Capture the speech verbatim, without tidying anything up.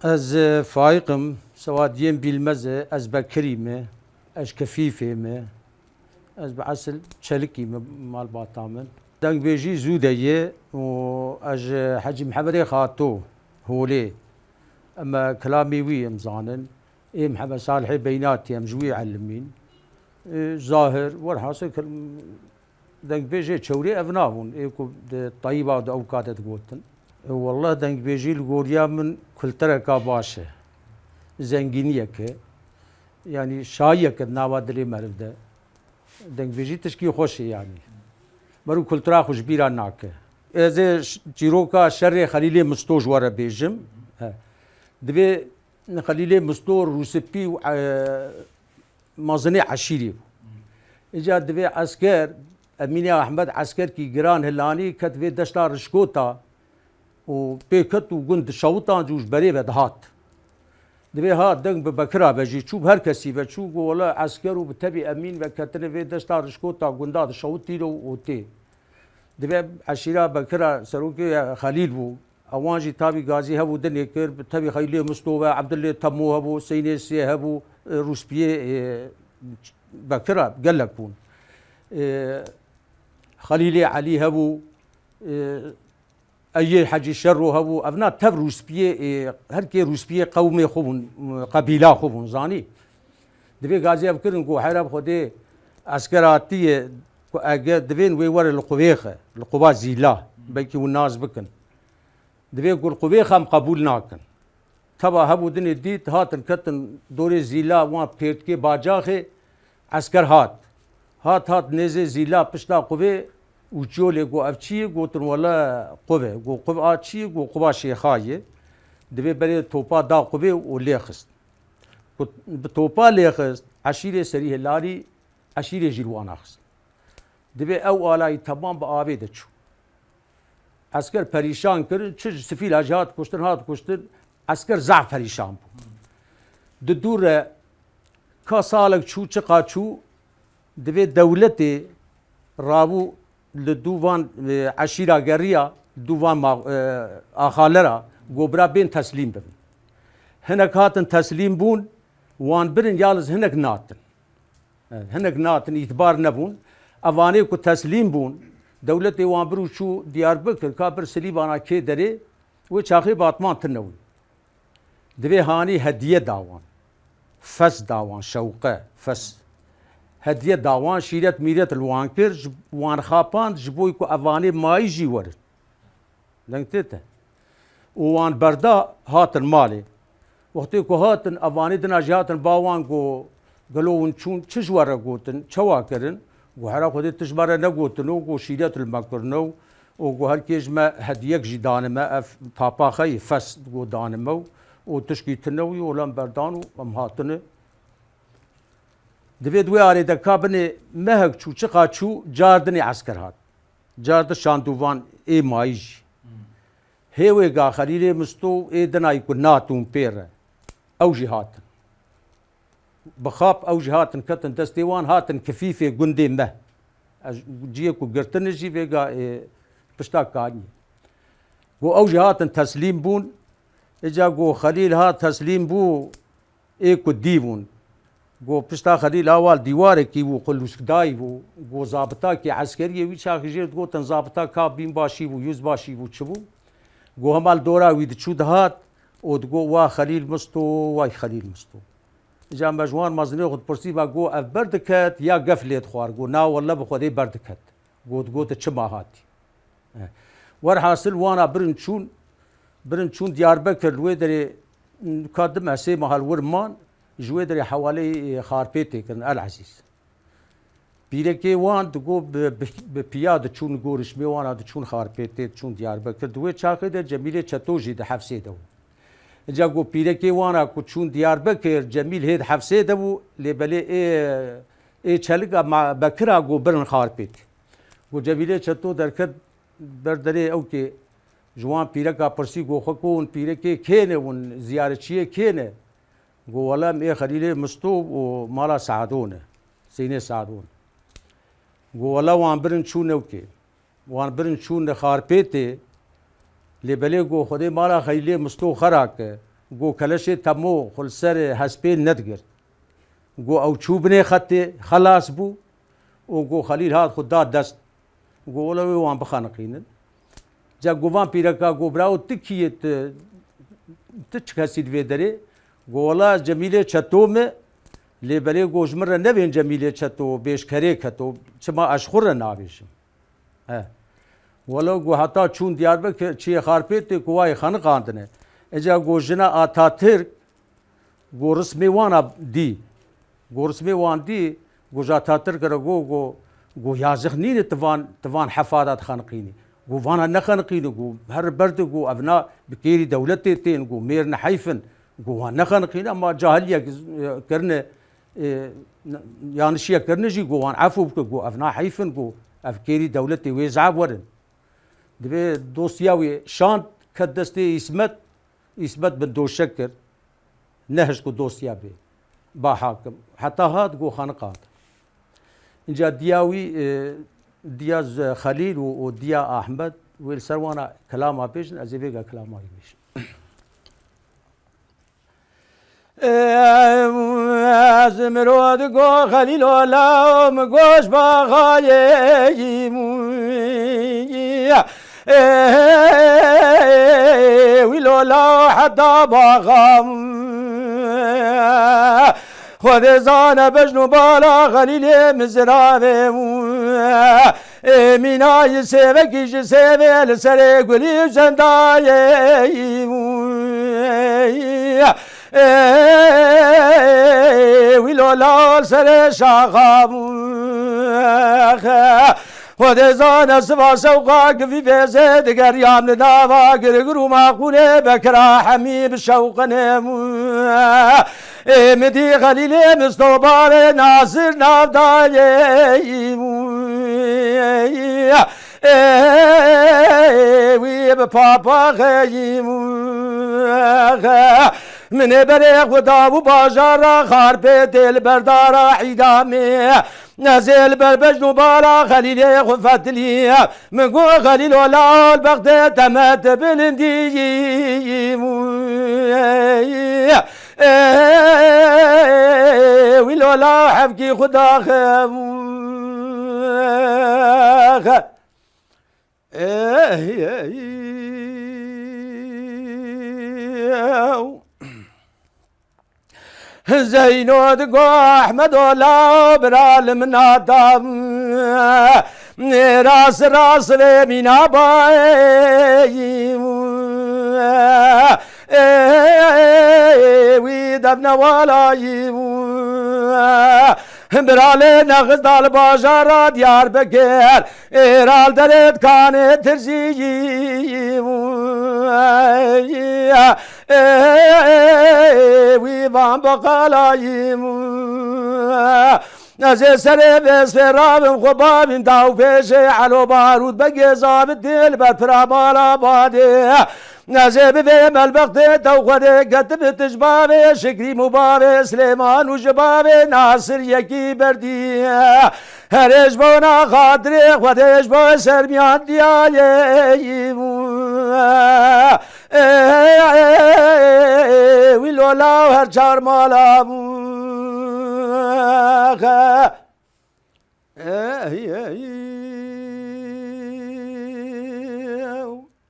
Ez, e, Faîq im, Sewad yên Bîlmez e, ez Bekirî me, ez Kefîfê me, ez bi esil Çelikî me, malbata min. Dengbêjî zû de ye û ez ji Hecî Mihemedê Xato Holê, em kilamê wî em zanin. Ê Mihemed Salihê Beynatî em ji wî elimîn. Ê, Zahir, werhasil kil-, dengbêjê çewrê ev nabûn, ê ku di teyîba di ewka de digotin. Ê, wallah dengbêjî li goriya min kultureka baş e. Zengîniyek e. Yanî şahiyek e di nava dilê meriv de. Dengbêjî tişkî xweş e yanî. Meriv kultura xwe ji bîra nake. Ez ê ş-, çîroka şerê Xelîlê Misto ji we re bêjim. He. Divê Xelîlê Misto rûspî û, e, mezinê eşîrê bû. Îca divê esker, Emînê Ehmed eskerkî giran hilanî ket vê deşta Rişkota û pê ket û gund dişewitan û ji berê ve dihat. Divê ha deng bi Bekira ve jî çû, bi her kesî ve çû, got, wela esker û bi tevî Emîn ve ketine vê deşta Rişkota gunda dişewitîne û tê. Divê eşîra Bekira serokê Xelîl bû. Ewan jî tabî gazî hebû, dinê kir, bi tevî Xelîlê Misto ve, Ebdulê Temo hebû, Seynê Sê hebû, e, Rûspiyê, e, Bekira gelek bûn. E, Xelîlê Elî hebû, e, Eyê Hecî Şerro hebû, evna tev Rûspiyê, ê, her kê Rûspiyê qewmê xwe bûn, qebîla xwe bûn, zanî. Divê gazî ev kirin ku here bi Xwedê esker hatiye ku ege divên wê were li quvê xe, li quva Zîla, belkî hûn nas bikin. Divê ku li quvê xe em qebûl nakin. Teva hebû dinê dît, hatin ketin dorê Zîla wan pêrtkê bacaxê, esker hat. Hat, hat nêzê Zîla pişta quvê û çiyo lê got, ev çi ye? Gotin, wele quv e. Got, quv a çi ye? Got, quva Şêxa ye. Divê berê topa da quvê û lê xist. Got, bi topa lê xist, eşîrê serî hilarî, eşîrê jî li wana xist. Divê ew alayî temam bi avê de çû. Esker perîşan kirin, çi ji sifîla jî hat kuştin, hat kuştin, esker zaf perîşan bû. Di dû re ka salek çû, çiqa çû, divê dewletê rabû li dû van, e, eşîra geriya, dû van ma-, e, axalera, got bira bên teslîm bibin. Hinek hatin teslîm bûn, wan birin, yalnız hinek natin. E, hinek natin, îtibar nebûn. Evanê ku teslîm bûn, dewletê wan bir û çû Diyarbekir, ka bir Silîbana kê derê, wê çaxê Batman tine wî. Divê hanî hediye da wan. Fes da wan, şewqe, fes. Hediye da wan, şîret mîret li wan kir, ji wan xapand, ji bo ku evanê mayî jî werin. Deng tê te. Û wan berda hatin malê. Wextê ku hatin, evanê dina jî hatin ba wan, got, gelo hûn çûn çi ji we re gotin, çawa kirin? Got, hera Xwedê tu ji me re negotin û got, şîret li me kirine û, û got, her kê ji me hediyek jî dane me, ev papa xeyê fes, got, dane me û, û tişkî tune wî, û lem berdan û em hatine. Divê di wê arê de ka binê mehek çû, çiqa çû, car dinê esker hat. Car di şandûvan ê mayî jî. Hê wê ga Xelîlê Misto ê dinayî ku natûn pê re. Ew jî hatin. Bi xap ew jî hatin ketin destê wan, hatin kifîfê gundê me. Ez ciyê ku girtine jî vêga ê pişta kaniyê. Got ew jî hatin teslîm bûn. Îca got Xelîl hat teslîm bû. Ê ku dî bûn. Got pişta Xelîl Awal dîwarekî bû, xwe lûskdayî bû. Got zabitakî eskeriyê wî çaxî jê digotin zabita ka bînbaşî bû, yüzbaşî bû, çi bû. Got hema li dora wî diçû dihat û digot wa Xelîl Misto, way Xelîl Misto. Îca me ji wan mezinê xwe dipirsî, me got ev berdiket ya gef lê dixwar? Got na welle bi Xwedê berdiket. Got, got çima hatî? Eh. Werhasil wana birin çûn, birin çûn Diyarbekir, li wê derê ka du meh sê meha li wir man, ji wê derê hewaleyê, e, Xarpêtê kirin, El Ezîz. Pîrekê wan digot bi, bi, bi piya diçûn, gorişmê wana diçûn Xarpêtê, diçûn Diyarbekir. Di wê çaxê de Cemîlê Çeto jî di hefsê de bû. Îca got pîrekê wana ku çûn Diyarbekir, Cemîl hê di hefsê de bû, lê belê ê, ê Çelika ma-, Bekira got birin Xarpêtê. Got Cemîlê Çeto derket ber derê ewkê, ji wan pîreka pirsî, got xwe ku hûn pîrekê kê ne, hûn ziyaretçiyê kê ne? Got wele em ê Xelîlê Misto û mala Seado ne, Seynê Seado ne. Got wele wan birin çûn ewkê. Wan birin çûn Xarpêtê, lê belê got Xwedê mala Xelîlê Misto xera ke. Go keleşê Temo xwe li ser hespê nedigirt. Go ew çû binê xetê, xelas bû û go Xelîl hat xwe da dest. Go wele wê wan bixeniqînin. Ca go van pîreka go birawo tu kî yê, tu, tu çi kesî li vê derê? Go wela Cemîlê Çeto me, lê belê go ji min re nebên Cemîlê Çeto, bêşkerê Keto, çima ez ji xwe re nabêjim? He. Welo ku heta çûn Diyarbekir, çiyê Xarpêtê ku wayê xeniqandine. Eca ku jina Atatürk, ku rismê wana dî. Ku rismê wan dî, ku ji Atatürk re ku, ku, ku yazix nîne ti van, ti van hefa de dixeniqînî. Ku vana nexeniqîne, ku her berde ku evna bi kêrî dewletê tên, ku mêr ne heyf in, ku wan nexeniqîne, ama cahiliyek, e, kirine, e, n-, yanlışiye kirine jî ku wan efû bike, ku ev naheyf in, ku ev kêrî dewletê wê zaf werin. Divê dosya wê şand ket destê Îsmet, Îsmet bin doşek kir. Nehişt ku dosya bê. Ba hakim. Heta hat ku xaniqand. Inca diya wî, e, diya z-, Xelîl û, û diya Ahmed wê li ser wana kilama bêjin, ez ê vêga kilama wî bêjim. Ez mirod go Xelîlo law mi goş baxayê wî lola heta baxam. Xwedê zane bejn û bala Xelîlê mi ziravê. Ê mînayî sêvekî ji sêvê li serê gulî jendayê. Ê wî lola li serê şaxa. Xwedê zane siva şewqa givî vêzê digeriyam li nava girgir û maqûnê bekira hemî bi şewqinê. Ê min dî Xelîlê Mistobarê Nasir navdayê. Ê wî bi papaxê. Min ê berê xwe da bû bajara Xarpêtê li berdara îdamê. Ez ê li ber bejn û bala Xelîlê xwe fetilî. Min got Xelîlo lal bextê te me te bilindî. Ê wî lola hevkî xwe daxe. Ê, ê, ê. Zeyno digo Ehmedo law bira li min nada. Ê rast rast vê mîna bayê. Ê wî devne walayî. Bira lê nexist da li bajara Diyarbekir. Ê ral derê dikanê tirzî. Ê wî van beqalayî. Ez ê serê vêz fêravim xwe bavîn daw pêşê Elo Barût begê zabitê li ber pira bala badê. Ez ê bivê melbextê tew xwedê ketibit ji bavê Şikrîm û bavê Silêman û ji bavê Nasir yekî berdî. Herê ji bona xatirê xwedê ji bo sermiyan diyayê. Ê wî lola her çar mala.